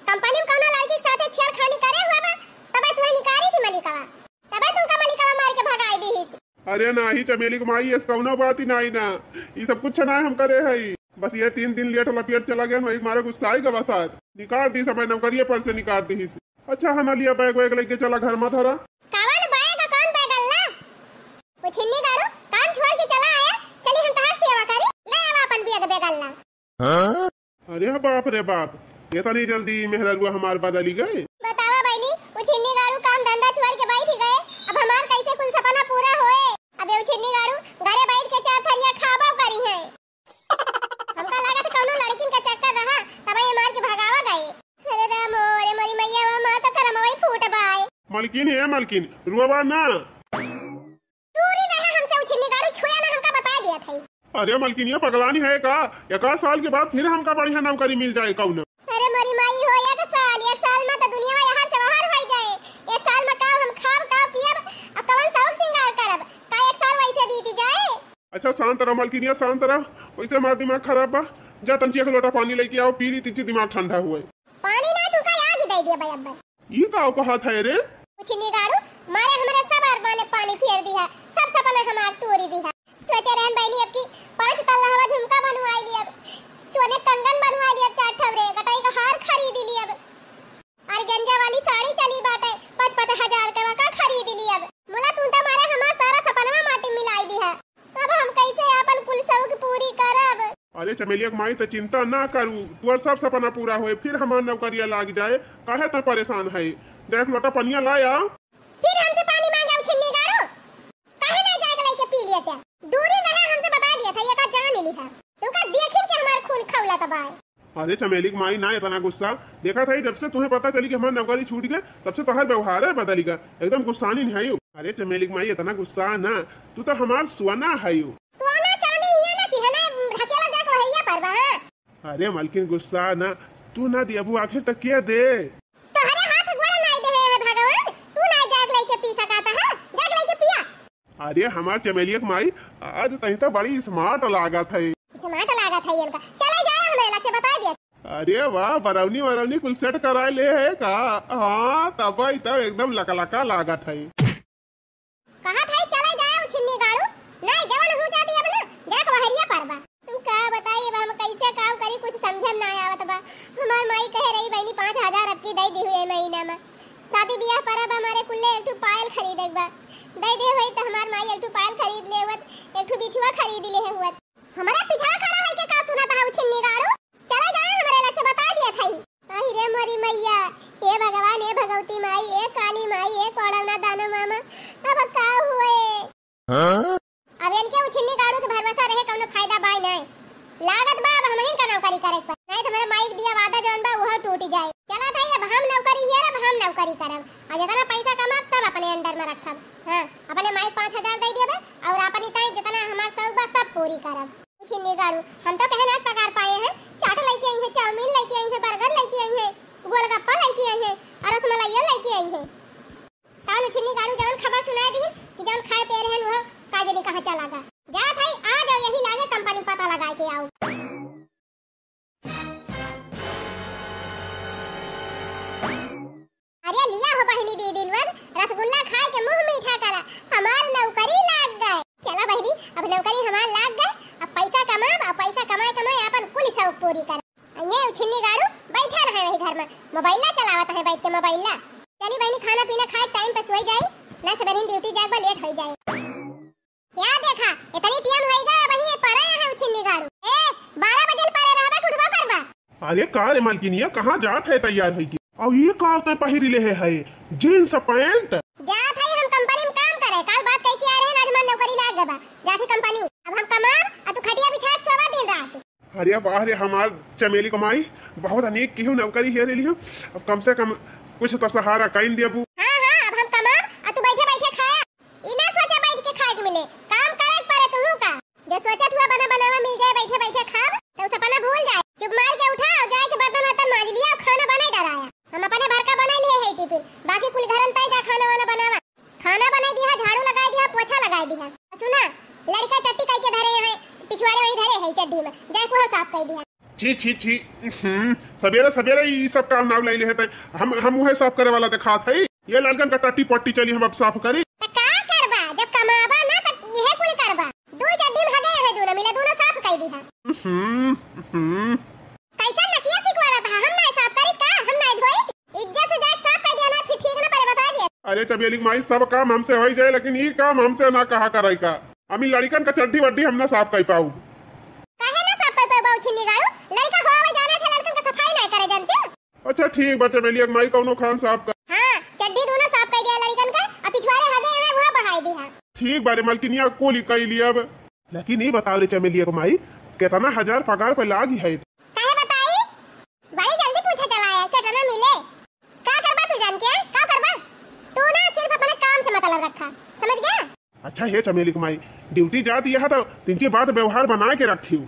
कंपनी में कौनो लड़की के साथे छेड़खानी करे हुआ बा, तबे तुहे निकाली थी मलिकवा, तबे तुमका मलिकवा मार के भगाई दी थी। अरे नाही चमेली के माई, ऐस कौनो बात ही नाही ना, ई सब कुछ ना हम करे हई, बस ये तीन दिन लेट लपेट चला गया, वही मारे गुस्सा आई गवा साथ, निकाल दी समय नौकरिये पर से निकाल दी थी। अच्छा हना लिया बैग वैग लेके चला घर में धरा। कवन बैग, कौन बैग अल्ला? उछिन्नी गाड़ू, काम छोड़ के चला आया, चली हम तहार सेवा करी, ले आवा अपन बैग बैग अल्ला। अरे बाप रे बाप, इतनी जल्दी मेहररुआ हमार बदली गए। बतावा बहिनी, उछिन्नी गाड़ू काम धंधा छोड़ के बैठ गए, अब हमार कैसे कुल सपना पूरा होए? अबे उछिन्नी गाड़ू, घरे बैठ के चार थरिया खाबो करी है। हमका लागत कौनो लड़किन का चक्कर रहा, तब ये मार के भगावा गए। अरे राम, अरे मोरी मैया, वो मार तो करम वही फूट बाय। मलकिन, हे मलकिन, रुआबा ना। दूरी रहा हमसे उछिन्नी गाड़ू, छुया ना, हमका बता दिया था। अरे मलकिनिया पगलानी है का? एक आध साल के बाद फिर हमका बढ़िया नौकरी मिल जाए कौनो। अरे मोरी माई हो, एक साल, एक साल में तो दुनिया यहाँ से बाहर हो जाए। एक साल में का हम खाब, का पियब, आ कवन शौक सिंगार करब? का एक साल वैसे बीत जाए? अच्छा शांत रह मलकिनिया, शांत रह। वैसे हमार दिमाग खराब बा। जा तंची एक लोटा पानी लेके आओ, पी ली, तिंची दिमाग ठंडा हुए। पानी ना तू का आग दे दिया भाई अब्बे। ई का कहत है रे? उछिन्नी गाड़ू, मारे हमरे सब अरमाने पानी फेर दिहा, सब सपना हमार तोरी दिहा। सोचे रहन बहिनी अब की पाँच तल्ला हवा झुमका बनवाई लियब, सोने कंगन बनवाई लियब, चार ठौरे गटाई का हार खरीद लियब, और गेंजा वाली साड़ी चली बाटे, पाँच पाँच हजार के वका खरीद लियब। मुला तू तो मारे हमार सारा सपनवा माटी मिलाई दिहा। अब हम कैसे आपन कुल शौक पूरी करब? अरे चमेलिया के माई, त चिंता ना करू, तुअर सब सपना पूरा होए, फिर हमार नौकरिया लाग जाए, काहे त परेशान है? जा एक लोटा पनिया लाया। फिर हमसे पानी मांगे उछिन्नी गाड़ू? काहे ना जाए के लेके पी लिया त्या? दूरी रहा हमसे बता दिया था, ये का जान ही लिहा। तू का देखिन के हमार खून खौला तबाय। अरे चमेली के माई ना इतना गुस्सा, देखा था जब से तुम्हें पता चली कि हमार नौकरी छूट गए, तब से तोहार व्यवहार है बदली गया, एकदम गुस्सानी नहीं है। अरे चमेली के माई इतना गुस्सा ना, तू तो हमार सोना है। सोना चांदी हिया ना कि है ना ढकेला जाके वहैया पर बा, हाँ? अरे मलकिन गुस्सा ना, तू ना दियबू आखिर तक के दे? तोहरे हाथ गोड़ नाई देहे है भगवान, तू नाई जाए के लेके पी सकाता है, जाए के लेके पिया। अरे हमार चमेलिया के माई, आज तहीं तो बड़ी smart लागत है। Smart लागत है इनका, चले जाए हमरे लग से बता दिया। अरे वाह, बरौनी वरौनी कुल set करा ले है का? हाँ, तब भाई तब एकदम लकलका लागत है। कहा था चले जाए उछिन्नी गाड़ू, नाई जवन हो जाती अब ना, जाके हमार माई कहे रही बहिनी, पाँच हजार अब की दइ दिहु ए महीना मा। शादी बियाह परब हमारे कुल्ले एक ठो पायल खरीदे के बा। दइ दे होई त हमार माई एक ठो पायल खरीद लेवत, एक ठो बिछुआ खरीद ले हुवत। हमरा पीछा खड़ा है के का सुनत हउ छिन्नी गाड़ू? चला जा, हमरे लग से बता दिया थाई। अहि रे मोरी मैया, ए भगवान, ए भगवती माई, ए काली माई, ए कोड़ौना दानो मामा, अब का हुए? हाँ? अब इनके उछिन्नी गाड़ू के भरोसा रहे कौनो फायदा बाय नाय। लागत बा अब हमहिन का नौकरी करे के पड़ी। नाय त हमरे माई के दिया वादा जौन बा उहो टूट जाए। चला थाई, अब हम नौकरी हियर, अब हम नौकरी करब। और जितना पैसा कमाब सब अपने under मा रखब। हाँ, अपने माई के पाँच हजार दइ देबे और अपनी ताई जितना हमार शौक बा सब पूरी करब। छिन्नी गाड़ू, हम तो कहे ना पगार पाए हैं, चाट लइके आई है, चाउमीन लइके आई है, burger लइके आई है, गोलगप्पा लइके आई है और रसमलाइया लइके आई है। काल छिन्नी गाड़ू जवन खबर सुनाए दिहिन कि जवन खाए पे रहन उहो का जनी कहाँ चला गा। जा थाई, आ जाओ यही लागे कंपनी पता लगा के आओ। अरे लिया हो बहिनी दीदी लोगन, रसगुल्ला खाए के मुंह मीठा करा, हमार नौकरी लाग गए। चला बहिनी, अब नौकरी हमार लाग गए, अब पैसा कमाब, अब पैसा कमाए कमाए अपन कुल शौक पूरी कर। ये उछिन्नी गाड़ू बैठा रहे वही घर मा, मोबाइला चलावत है बैठ के मोबाइला। चली बहिनी खाना पीना खाए टाइम पे सोई जाई, ना सबेरहिन ड्यूटी जाए बा लेट होई जाए। या देखा, इतनी टियम होई गए, वही ये परे है उछिन्नी गाड़ू। ए, बारह बजे परे रहबा, उठबो करबा। अरे का रे मलकिनिया, कहाँ जात है तैयार होई के? और ये का ते पहिरी ले है, है जींस पैंट? जात है हम कंपनी में काम करे, काल बात कही के आ रहे हैं, आज हमार नौकरी लाग गबा, जात है कंपनी। अब हम कमाब, आ तू खटिया बिछा के सोवा दिन रात। अरे वाह रे हमार चमेली क माई, बहुत अनेक केहू नौकरी हेरे लिहू। अब कम से कम कुछ तो सहारा कइन देबू। हाँ, हाँ, अब हम कमाब, आ तू बैठे बैठे खाया। ई ना सोचा बैठ के खाए के मिले, काम करे के पड़े तुहू का। जे सोचत हुआ बना बनावा मिल जाए, बैठे बैठे खाब, तो सपना भूल जाए। चुप मार के उठा और जाए के बर्तन वर्तन माज लिया और खाना बनाए डराया। हम अपने भर का बनाए लिए है टिफिन, बाकी कुल घरन ताई जा खाना वाना बनावा। खाना बनाई दिहा, झाड़ू लगाई दिहा, पोछा लगाई दिहा। सुना, लड़का टट्टी कई के धरे हैं, पिछवाड़े वही धरे हैं चड्ढी मा, जाए कुहा साफ कई दिहा। छी, छी, छी। हम्म, सबेरे सबेरे ई सब काम नाव लई लेहे तै। हम, हम उहे साफ करे वाला देखात है। ये लड़कन का टट्टी पट्टी चली हम अब साफ करी। त का करबा, जब कमाबा ना त इहे कुल करबा। दू चड्ढी मा हगे है, दोनों मिले दोनों साफ कई दिहा। हम्म, हम्म। कैसन नकिया सिकवारत ह? हम नाय साफ करी का? हम नाय धोई? इज्जत से जाके साफ कर दिया ना, फिर ठीक ना पड़े, बता दिया। अरे चमेली क माई, सब काम हमसे होई जाए, लेकिन ई काम हमसे ना कहा कराई का। हम ई लड़िकन का चड्ढी वड्ढी हम ना साफ कर पाऊ। काहे ना साफ कर पाऊ छिन्नी गाड़ू? लड़िका हो आवे जाने थे, लड़िकन का सफाई नाय करे जानते हो? अच्छा ठीक बा चमेलिया क माई, कौनो खान साफ कर। हाँ, चड्ढी दोनों साफ कर दिया लड़िकन का, अब पिछवाड़े हगे हमें वहाँ बहाई दिया। ठीक बारे मलकिनिया, कुल कई लिया अब। लेकिन ई बताओ रे चमेलिया क माई, कितना हजार पगार पे लागी है? काहे बताई? बड़ी जल्दी पूछे चला है, कितना मिले? का करबा तू जान के, का करबा? तू ना सिर्फ अपने काम से मतलब रखा, समझ गया? अच्छा हे चमेली क माई, ड्यूटी जा दिया है तो तिनके बात व्यवहार बना के रखियो।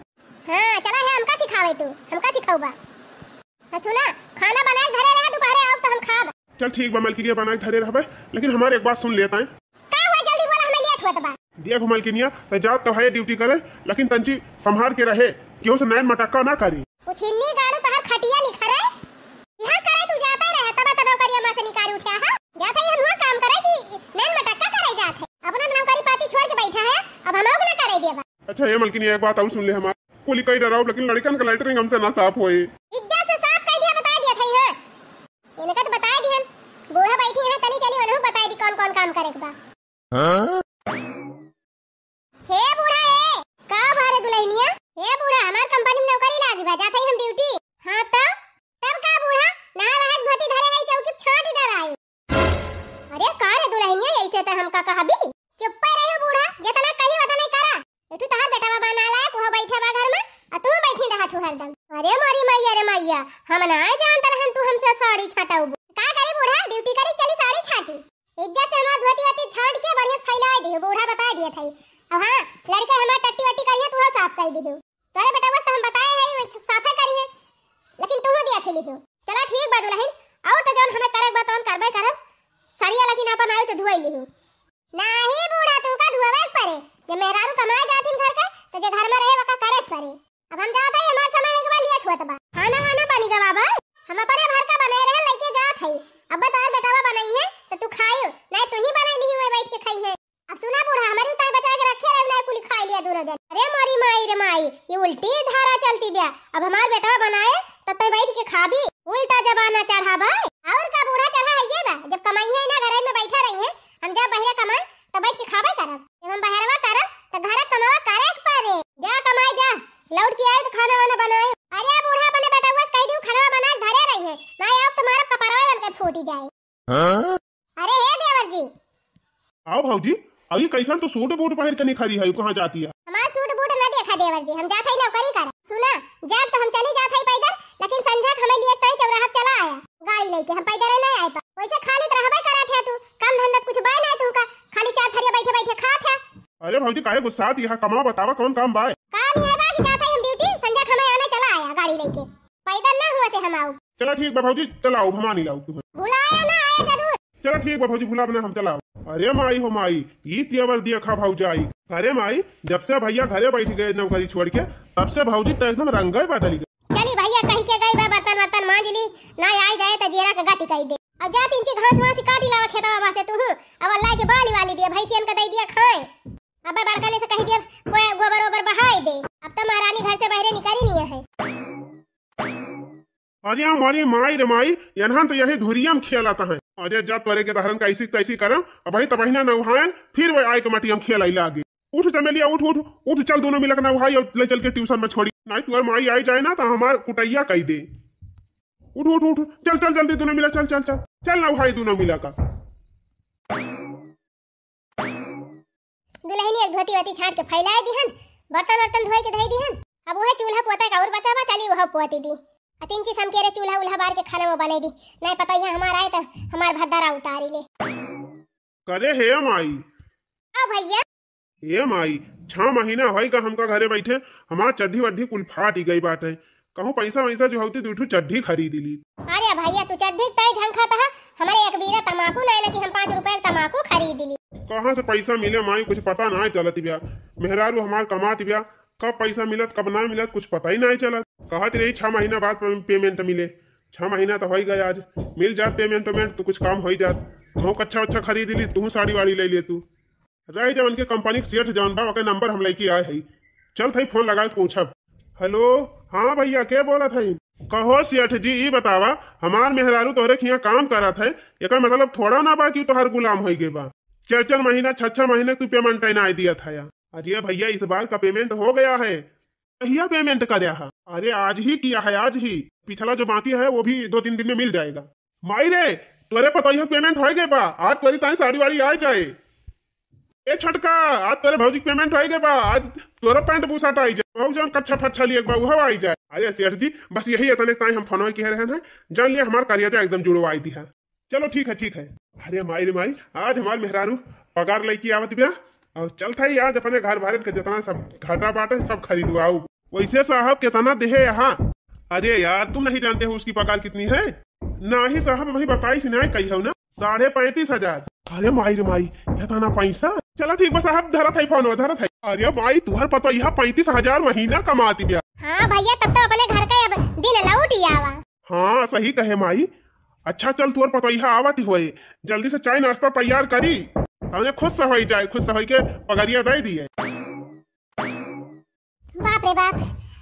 हाँ, चला है हमका सिखावे तू, हमका सिखाऊबा। हाँ, सुना, खाना बनाए धरे रहा, दोपहरे आओ तो हम खाब। चल ठीक बा मलकिनिया, बनाए धरे रहबे, लेकिन हमार एक बात सुन लेता है। का हुआ, जल्दी बोला, हमें लेट होत बा। देख मलकिनिया, तै जात तो है ड्यूटी करे, लेकिन तंची संभार के रहे, केहू से नैन मटक्का ना करी। उछिन्नी गाड़ू तोहर खटिया निखरे, यहाँ करे तू जाता रहे, तब तो नौकरिया मा से निकाल उठा है। जात है हम हुआ काम करे कि नैन मटक्का करे जात है। अपना नौकरी पाती छोड़ के बैठा है, अब हम ना करे देबा। अच्छा हे मलकिनिया, एक बात और सुन ले हमार। कुली कई डराओ, लेकिन लड़िकन का लेटरिन हमसे ना साफ होए। इज्जत से साफ कर दिया, बता दिया था, हाँ। इनका तो बताए दिहन, बूढ़ा बैठी है, तनी चली वनहु बताए दी कौन कौन काम करे के बा। हाँ? हे बूढ़ा, ए, का भा रे दुल्हनिया? हे बूढ़ा, हमार कंपनी में नौकरी लागी बा, जात हई हम ड्यूटी। हाँ तो? तब का बूढ़ा, नहा वहा के धोती धरे हई, चौकी पे छाट डराए। अरे का रे दुल्हनिया, ऐसे तो हमका कहबी? चुप्पे रहो बूढ़ा, जितना कही उतना ही करा। एक ठो तोहार बेटवा बा नालायक, उहो बैठा बा घर में, आ तू बैठी रहत हो हरदम। अरे मोरी मैया रे मैया, हम ना जानत रहन तू हमसे साड़ी छाटाऊ। का करी बूढ़ा, ड्यूटी करी, चली साड़ी छाटी। इज्जत से हमार धोती वोती छाट के बढ़िया से फैलाए दिहो, बूढ़ा बताए दिए थाई। अब हाँ, लड़के हमार टट्टी वट्टी करिए, तू साफ कर दिहो। तोरे बेटवा से हम बताए है, वो साफे करिए, लेकिन तू दिया खेली हो। चला ठीक बा दुल्हन, और तो जौन हमें करे बा तौन करबे करब। सड़िया लेकिन अपन आई तो धुआई लिही। नाही बूढ़ा, तू का धुआवे के परे, जे मेहरारू कमाए जाथिन घर के, तो जे घर में रहे वका करे के परे। अब हम जात हई, हमार समय के बाद लेट होत बा। खाना वाना बनी गवा बा, हम अपने भर का बनाए रहे लेके जात हई। अब तोहर बेटवा बनाई है तो तू खाइयो, नाही तू ही बनाई लिही, वही बैठ के खाई है। अब सुना बूढ़ा, हमारी उताई बचा के रखे रहे, नाही कुली खाई लिया दोनों जन। अरे मोरी माई रे माई, ये उल्टी धारा चलती बिया। अब हमार बेटवा बनाए तै बैठ के खाबी, उल्टा जमाना चढ़ा बा। और का बूढ़ा चढ़ा है ये बा, जब कमाई है ना, घर में बैठा रही है, हम जब बहरे कमाए तो बैठ के खाबे करब। जब हम बहरवा करब तो घर कमावा करे के पड़े। जा कमाई जा, लौट के आए तो खाना वाना बनाए। अरे बूढ़ा अपने बेटउआ से कह दियो खाना बना के धरे रही है, ना आओ तो मारब कपरवा बन के फूटी जाए। हाँ? अरे हे देवर जी। आओ भौजी, अरे कैसन तू सूट बूट पहिर के निखरी है, कहाँ जाती है? हमार सूट बूट ना देखा देवर जी, हम जात हई नौकरी करे। सुना, जाब तो हम चली जात हई पैदल, लेकिन संझा के हमें लिए कहीं चौराहा चला आया गाड़ी लेके, हम पैदल ना आए पा। वैसे खाली तो रहबे करत है तू, काम धंधा तो कुछ बाय ना तुमका, खाली चार थरिया बैठे बैठे खात है। अरे भौजी काहे गुस्सात है, कमावा बतावा कौन काम बाय? काम ये बा कि जात हई हम ड्यूटी, संझा के हमें आना चला आया गाड़ी लेके। पैदल ना हुआ से हम आऊ। चला ठीक बा भौजी, चला आऊ, हम आनी लाऊ तुहैं। भुलाया ना आया जरूर। चला ठीक बा भौजी, भुलाब ना हम, चला आऊ। अरे माई हो माई, ई तेवर देखा भौजाई। अरे माई, जब से भैया घरे बैठ गए नौकरी छोड़ के, तब से भौजी तो एकदम रंगे बदल गए। चली भैया कही के गई बा, बर्तन वर्तन मांज ली, ना आई जाए तो जेरा के गति कही दे। अब जा तीन ची घास वास काटी लावा खेतवा बा से तू, अब अल्लाह के बाली वाली दिए, भैंसियन का दे दिया खाए। अब बड़का ने से कही दिया, कोई गोबर ओबर बहाई दे। अब तो महारानी घर से बहरे निकली नहीं है। अरे हमारी माई रे माई, यनहन तो यही धुरिया में खेलत हैं। अरे जा तोरे के दहरन का ऐसी तैसी करम, अब भाई तबहिना नौहायन, फिर वह आए के मटिया में खेलाई लागे। उठ चमेलिया, उठ, उठ, उठ, चल दोनों मिलक नौहाई और ले चल के ट्यूशन में छोड़ी। नहीं तुअर माई आई जाए ना तो हमार कुटैया कही दे। उठ, उठ, उठ, चल, चल, जल्दी दोनों मिला, चल, चल, चल, चल नौहाई दोनों मिला का। दुलहिनी एक धोती वोती छांट के फैलाए दिहन, बर्तन वर्तन धोए के धई दिहन। अब उहे चूल्हा पोता का और बचा बा, चली उहे पोती दी। आ तीन चीज हम केरे चूल्हा उल्हा बार के खाना वो बने दी। नहीं पता यहाँ हमार आए तो हमार भद्दरा उतारी ले। करे हे माई। आओ भैया। हे माई, छह महीना होई गा हमका घरे बैठे, हमार चड्ढी वड्ढी कुल फाटी गई बाटे। कहूँ पैसा वैसा जो होती, दू ठो चड्ढी खरीद ली। अरे भैया, तू चड्ढी तय झंखा तहा, हमारे एक बीरा तमाकू नाय ना कि हम पाँच रुपया के तमाकू खरीद ली। कहाँ से पैसा मिले माई, कुछ पता नाय चलत बिया। मेहरारू हमार कमात बिया, कब पैसा मिलत, कब ना मिलत, कुछ पता ही नाय चलत। कहत रही छह महीना बाद पे-, पेमेंट मिले। छह महीना तो होई गया, आज मिल जात पेमेंट वेमेंट तो कुछ काम होई जात, हमहू कच्छा वच्छा खरीद ली, तू साड़ी वाड़ी ले ले तू। रह जवन के कंपनी के सेठ जवन बा, ओके नंबर हम लेके आए हई। चल थई फोन लगा के पूछब। हेलो, हाँ भैया, के बोलत हई? कहो सेठ जी, ई बतावा, हमार मेहरारू तोहरे खिया काम करत है, एकर मतलब थोड़ा ना बा कि तोहर गुलाम होई गए बा। चार चार महीना, छह छह महीने तू पेमेंट ना दिया था या। अरे भैया, इस बार का पेमेंट हो गया है। कहिया पेमेंट करे हा? अरे आज ही किया है, आज ही। पिछला जो बाकी है वो भी दो तीन दिन में मिल जाएगा। माई रे, तोरे पतोहिया पेमेंट होई गए बा, आज तोरी ताई साड़ी वाड़ी आ जाए। ए छोटका, आज तोरे भौजी के पेमेंट होई गए बा, आज तोरा पैंट बुशर्ट आई जाए, भौजी जौन कच्छा फच्छा लिए बा उहो आई जाए। अरे सेठ जी, बस यही इतने ताई हम फोनवा किहे रहन है, जान लिया हमार करेजा एकदम जुड़वाई दिहा। चलो ठीक है, ठीक है। अरे माई रे माई, आज हमार मेहरारू पगार लेके आवत बिया और चलत है आज अपने घर भारत के जितना सब घाटा बाटे सब खरीदवाऊ। वैसे साहब कितना देहे यहाँ? अरे यार, तुम नहीं जानते हो उसकी पगार कितनी है? नाही साहब, अभी बताई सी नाही कही हो ना, साढ़े पैंतीस हजार। अरे माई रे माई, इतना पैसा। चला ठीक बा साहब, धरत है फोन, धरत है। अरे माई, तुहर पतोहिया पैंतीस हजार महीना कमाती बिया। हाँ भैया, तब तो अपने घर का अब दिन लौट ही आवा। हाँ सही कहे माई। अच्छा चल, तुहर पतोहिया आवत ही होए, जल्दी से चाय नाश्ता तैयार करी, हमने खुश से होई जाए, खुश से होई के पगरिया दे दिए। बाप रे बाप,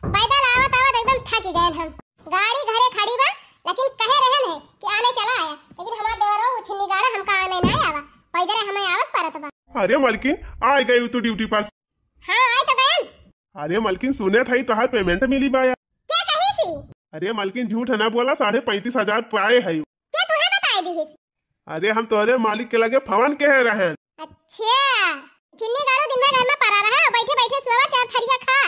पैदल आवत आवत एकदम थकी गए हम। गाड़ी घरे खड़ी बा, लेकिन कहे रहन है कि आने चला आया, लेकिन हमार देवरो उ छिन्नी गाड़ा हमका आने ना आवा, पैदल हमें आवत परत बा। अरे मलकिन, आ गई तू ड्यूटी पर। हाँ, आए तो गयन। अरे मलकिन, सुने था तोहार पेमेंट मिली बा यार। क्या कही सी? अरे मलकिन, झूठ ना बोला, साढ़े पैंतीस हजार पाए है। क्या तुहे बताए दिहिस? अरे हम तोहरे मालिक के लगे फोन किहे रहन। अच्छा, छिन्नी गाड़ू दिन भर घर में पड़ा रहा, बैठे बैठे सोवा, चार थरिया खा,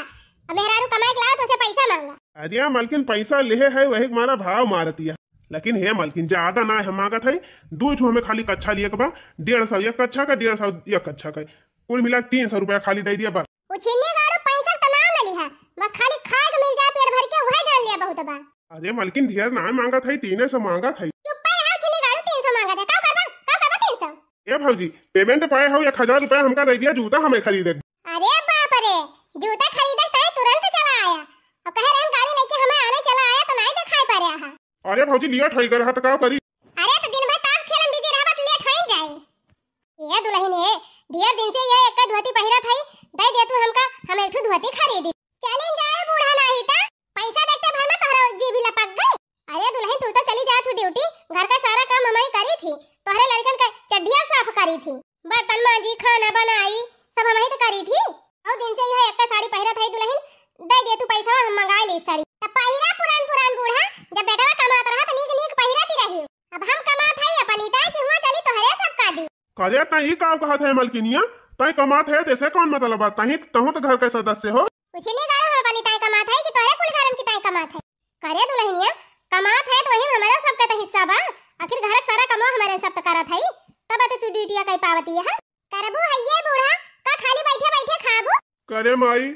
अब मेहरारू कमाए के लाओ तो उसे पैसा मांगा। अरे मलकिन, पैसा लेहे है वही के मारा भाव मारतिया, लेकिन हे मलकिन, ज्यादा ना हम मांगत है, दू ठो हमें खाली कच्छा लिए के बा, डेढ़ सौ एक कच्छा का, डेढ़ सौ एक कच्छा का, कुल मिला के तीन सौ रुपया खाली दे दिया बस। उ छिन्नी गाड़ू पैसा के तो नाम न लिहा, बस खाली खाए के मिल जाए पेट भर के, उहे जान लिया बहुत बा। अरे मलकिन, ढेर ना मांगत है, तीने सौ मांगत है। चुप्पे रहा छिन्नी गाड़ू, तीन सौ मांगत है, का करबा, का करबा तीन सौ? ए भौजी, पेमेंट पाए हो एक हजार रुपया हमका दे दिया, जूता हमें खरीदे। अरे बाप रे, जूता खरीदे ताई तुरंत चला आया, और कहे रहन गाड़ी लेके हमें आने चला आया तो नहीं दिखाई पा रहा है। अरे भौजी, लेट होई गए रहा तो का करी? अरे तो दिन भर ताश खेलम बिजी रहबा तो लेट होई जाए। ए दुलहिन हे, ढेर दिन से ये एक धोती पहिरत हई, दे दे तू हमका, हम एक ठो धोती खरीदी। चलिन जाए बूढ़ा नाही त पैसा देखते भर में तोहरा जी भी लपक खाना बनाई, सब हमही तो करी थी। और दिन से यह एक साड़ी पहिरत है दुल्हन, दे दे तू पैसा, हम मंगाई ली साड़ी। त पहिरा पुरान पुरान बूढ़ा, जब बेटवा कमात रहा त नीक नीक पहिरत ही रही। अब हम कमात है अपनी ताई कि हुआ चली तोहरे सब का दी। करे तई ई का कहत है मलकिनिया, तई कमात है जैसे कौन मतलब बा, तही तहूँ तो घर के सदस्य हो। कुछ नहीं गाड़ो हम अपनी ताई कमात है कि तोहरे कुल घरन की ताई कमात है। करे दुल्हनिया, कमात है तो वही हमारा सबका तो हिस्सा बा, आखिर घर का सारा कमवा हमारे सब तो करत है, तब तो तू ड्यूटिया कई पावती है। करबू है ये बूढ़ा, का खाली बैठे बैठे खाबू? करे माई,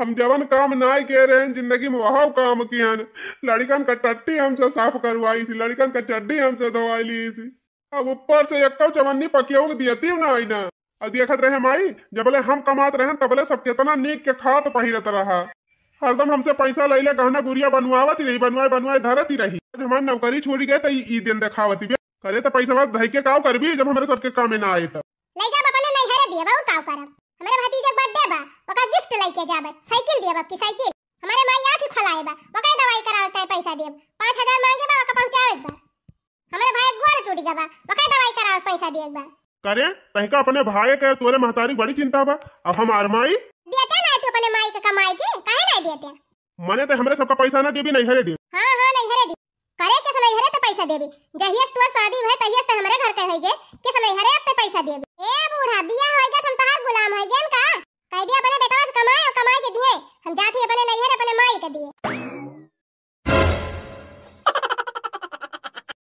हम जवन काम नाई के रहे जिंदगी में वह काम किहन। लड़कन का टट्टी हमसे साफ करवाई सी, लड़कन का चड्डी हमसे धोवाई ली सी। अब ऊपर से एक्को चवन्नी पकियो के दियती ना आई ना। अब देखत रहे माई, जबले हम कमात रहन तबले सब कितना नीक के खात पहिरत रहा। हरदम हमसे पैसा लैले गहना गुरिया बनवावत ही रही, बनवाए बनवाए धरत ही रही। आज हमार नौकरी छूट गए त ई, ई दिन देखावत ही बे। करे त पैसा धई के काव करबी जब हमरे सबके कामे ना आए त। ले जाब अपने नैहरे दियब, और काव करब? हमरे भतीजे के बर्थडे बा, ओका गिफ्ट लेके जाब, साइकिल दियब, आपकी साइकिल। हमरे माई आँख खोलाए बा, ओका दवाई करावे ताई पैसा दियब। पाँच हजार मांगे बा, ओका पहुँचावे बा। हमरे भाई के गोड़ टूट गया बा, ओका दवाई करावे पैसा दिए बा। करे, तहिका अपने भाई के तोरे महतारी बड़ी चिंता बा, अब हमार माई? देते ना तू अपने माई के कमाई के, काहे ना देते? मने ते हमरे सबका पैसा ना देबी, नैहरे देबी। हाँ, हाँ, नैहरे देबी। करे, किस नैहरे ते पैसा देबी? जहिया से तोर शादी भय, तहिया से ते हमरे घर के होइगे, किस नैहरे अब ते पैसा देबी? ए बूढ़ा, बियाह होइगे